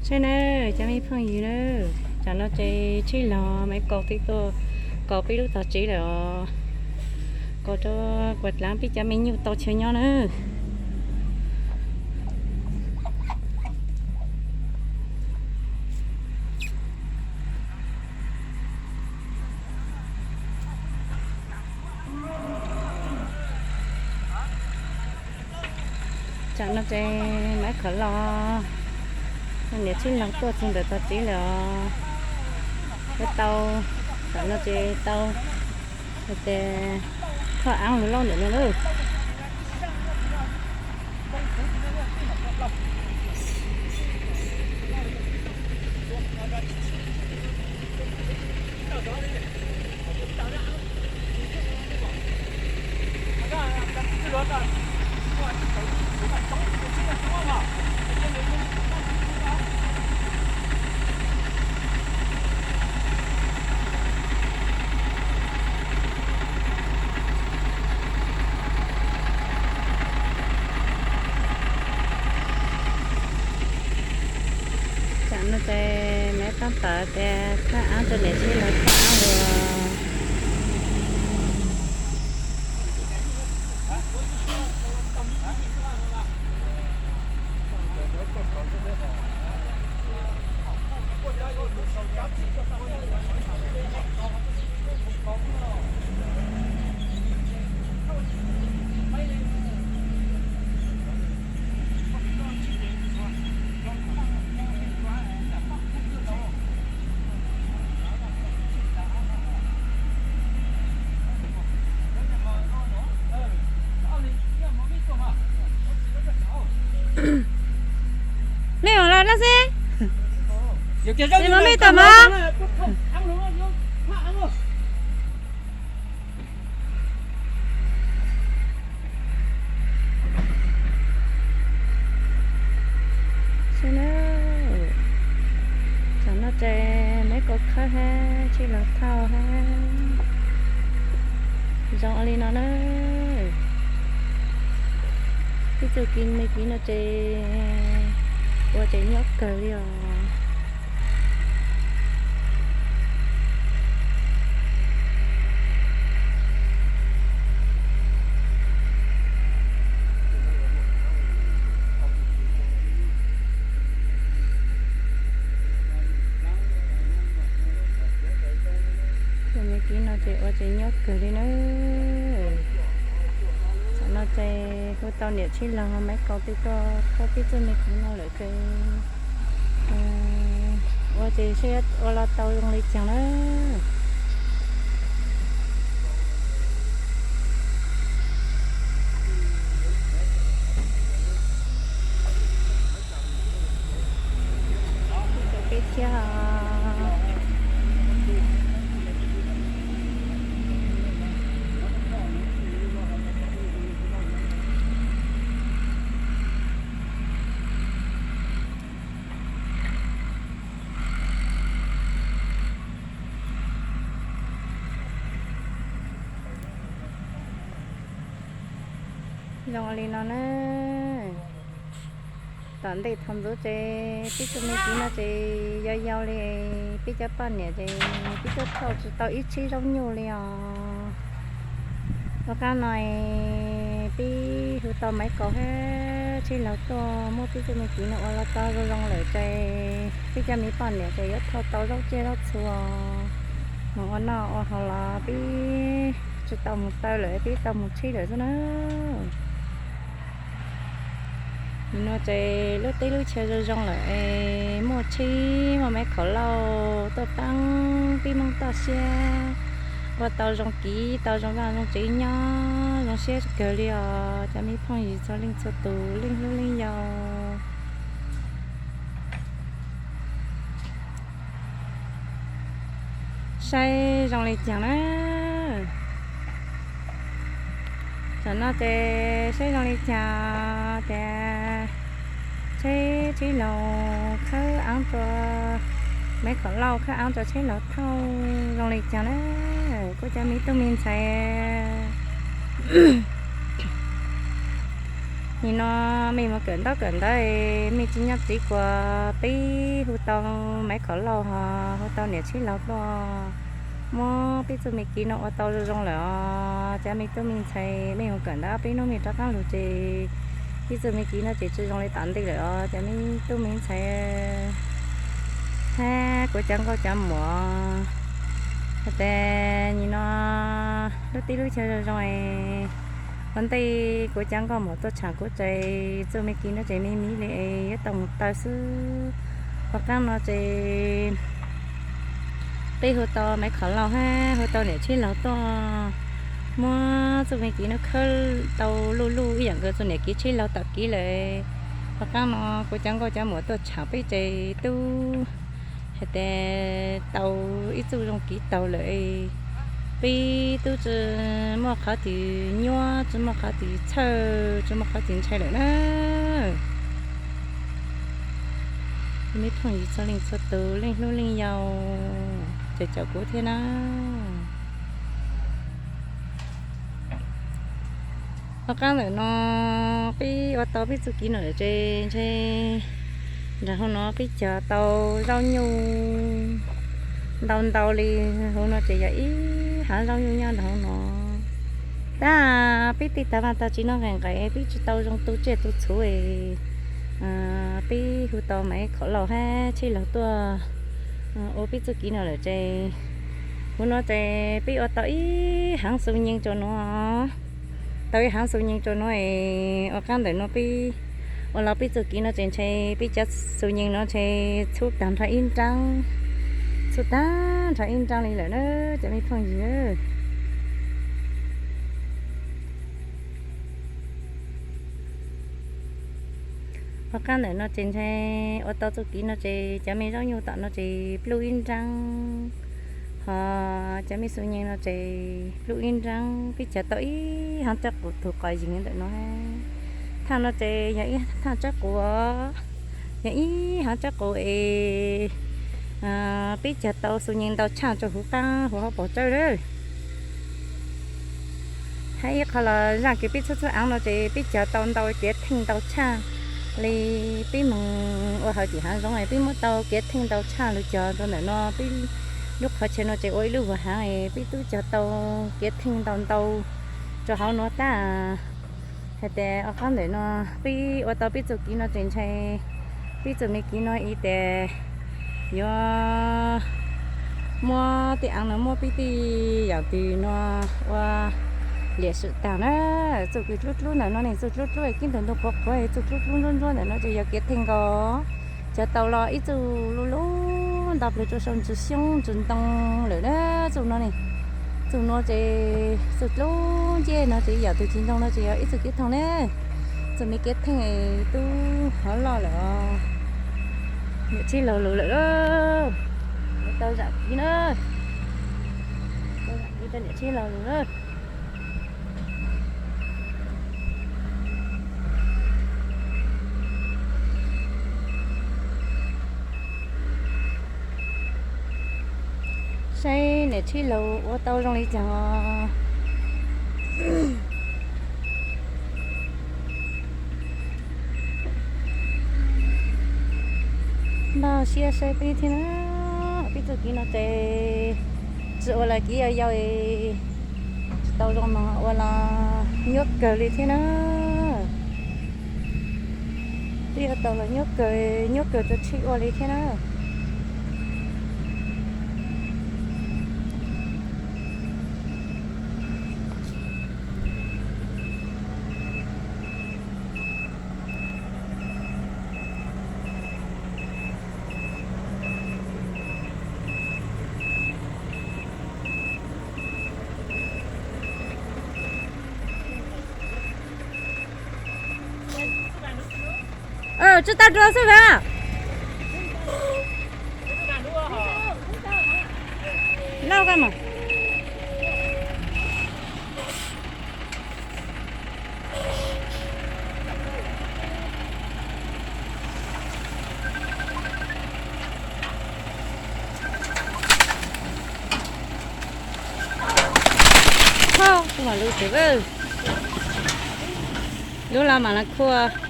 Saib nawb cov me phooj ywg nawb, tam no ces tsheb log Maiv Kaus twb tuaj kaus peb lub tog tsev lawm os. Kaus rau kuas dlaav peb cov me nyuj tau chaw nyob nawb. Tam no ces Maiv Kaus los, niam tsheb log tuaj txug ntawm tog tsev lawm os. Tau, tam no ces tau, ces thauj aab lug lauj ntawm no lawm. Tam no ces Maiv Kaus tawm tias thauj aab rau niam tsheb log thauj aab lug. Mej ua laj dab xib, es mas mej tau mas. Tam no ces Maiv Kaus khawb hab tsheb log thauj hab zoo ua li no na. Peb txoj kev me kev no ces ua ces nyob kawg li os. Txoj me kev no ces ua ces nyob kawg li na. Tam no ces hu tau niam tsheb log Maiv Kaus twb tuaj thauj peb txoj me kev no lawm ces ua ces saib ua los tau zoo li cas na. Peb thiab. Zoo li no na. Tom ntej thaum ntxov ces peb txoj me kev no ces yau yau li, peb cov poj niam ces peb tuaj thauj tsis tau ib tsheb zaub nyuj li os. Tom qab no peb hu tau Maiv Kaus hab tsheb log tuaj muab peb txoj me kev no ua los tau zoo zoo lawm ces peb cov me poj niam ces yuav thauj tau zaub tsiaj zaub txhu mus ua noj ua haus los peb tsis tau mus taw lawm, peb tau mus tsheb lawm xwb na. Nim no ces lub teb lub chaw zoo zoo lawm es muaj tsheb muaj Maiv Kaus Lauj tuaj paab peb Moob toj siab, ua tau zoo kev tau zoo vaj zoo tsev nyob zoo siab kawg li os cov me phooj ywg txhua leej txhua tus leej hlub leej yau. Saib zoo li cas na. Tam no ces saib zoo li cas ces tsheb, tsheb log khawb aab rua, Maiv Kaus Lauj khawb aab rua tsheb log thauj zoo li cas na. Kuv cov me tub me ntxhais, Nim no mej mus kawm ntaub kawm ntawv, mej tsis nyob txiv kuas peb hu tau Maiv Khov Lauj hos hu tau niam Tshib Laug tuaj muab peb txuj me kev no ua tau zoo zoo lawm os. Cov me tub me ntxhais, mej mus kawm ntawv ob peb hnub mej rov qaab lug ces peb txuj me kev no ces tsi zoo li tom ntej lawm os. Cov me tub me ntxhais hab kuv cov nkauj cov muam, has tas nim no lub teb lub chaw zoo zoo, ua ntej kuv cov nkauj muam tuaj tshaam kuv ces txuj me kev no ces me me li es yuav tau mus taw xwb. Hov qaab no ces peb hu tau Maiv Khov Lauj hab hu tau niam Tshib Laug tuaj muab txuj me kev no khawb tau luj luj ib yam nkaus txuj niam kev Tshib Laug tom kev lawm. Hov qaab no kuv cov nkauj cov muam tuaj tshaam peb ces tub has tas tau ib txuj zoo kev taug lawm. Peb tub tsi muaj qhov twg nyuaj, tsi muaj qhov twg txhawj, tsi muaj qhov twg ntshai lawm na. Mej phooj ywg txhua leej txhua tug leej hlub leej yau, caum caum kuv thiab na. Hov qaab ntawm no peb ua tau peb txuj kev no lawm ces ntshe nram hauv no peb cog tau zaub nyuj ntau ntau li. Hauv no ces yog ib haav zaub nyuj nyob nram hauv no. Tab peb tej tag vaaj tag tsev no nqaim nqaim peb tsi tau zoo tu tsiaj tu txhuv, peb hu tau Maiv Khov Lauj hab Tshib Laug tuaj ua peb txuj kev no lawm ces hauv no ces peb ua tau ib haav xu nyeeg rua nuav. Tau ib haav xu nyeeg rua nuav es ua qaab ntawm no peb ua los peb txuj kev no ces ntshe peb cov xu nyeeg no ntshe txhub tag nrho ib nraab, txhub tag nrho ib nraab li lawm na cov me phooj ywg. Hov qaab ntawm no ces ntshe ua tau txuj kev no ces cov me zaub nyuj tom no ces pluj ib nraab, hos cov me xu nyeeg no ces pluj ib nraab. Peb cog tau ib haav tsawb qus tug qos yeeg ntawm no. Thaaj no ces yog ib thaaj tsawb qus, yog ib haav tsawb qus es peb cog tau xu nyeeg ntau tshaj rua huv qaab huv hauv paus tsawb lawm. Hab ib qho los zaaj kws peb txhub txhub aav no ces peb cog tau ntau kiav theej ntau tshaj li. Peb moog ua hauv tim haav zoov peb muab tau kiav theej ntau tshaj lug cog rua ntawm no. Peb lub qhov chaw no ces ua ib lub vuag haav, peb tub cog tau kiav theej ntau ntau rua hauv nuav tab. Has tas ua qaab ntawm no peb ua tau peb txuj kev no ces ntshe peb txuj me kev no ib tas yuav muab tej aav no muab peb tej yaam twg no ua liam swm taag na. Txuj kws dlub dlub ntawm no ne, txuj dlub dlub keeb ntawm ntug qhuav qhuav, txuj dlub dlub ntsuab ntsuab ntawm no ces yog kiav theej nkaus. Cog tau los ib txuj lub lub ntau plawg rua sau ntsws xyoob ntsws ntoo lawm na. Txuj no ne, txuj no ces txuj dlub ncej no ces yaam twg tsis ntoo no ces yog ib txuj kiav theej ne. Txuj me kiav theej tub hov loj lawm os. Niam tshib laug lug lawm lauj. Tau zaam kev na. Tau zaam kev rau niam tshib laug lug na. Saib niam tshib laug ua tau zoo li cas. Npaj siab saib peb thiab na. Peb txuj kev no ces tsi ua los kev yau yau, tsis tau zoo no ua los nyuaj kawg li thiab na. Twb yuav tau los nyuaj kawg, nyuaj kawg rua tsheb ua li thiab na. Tsi tau dua xwb a. Lauj koj mas. Kuv mam lug tsev. Lub los mam los khua.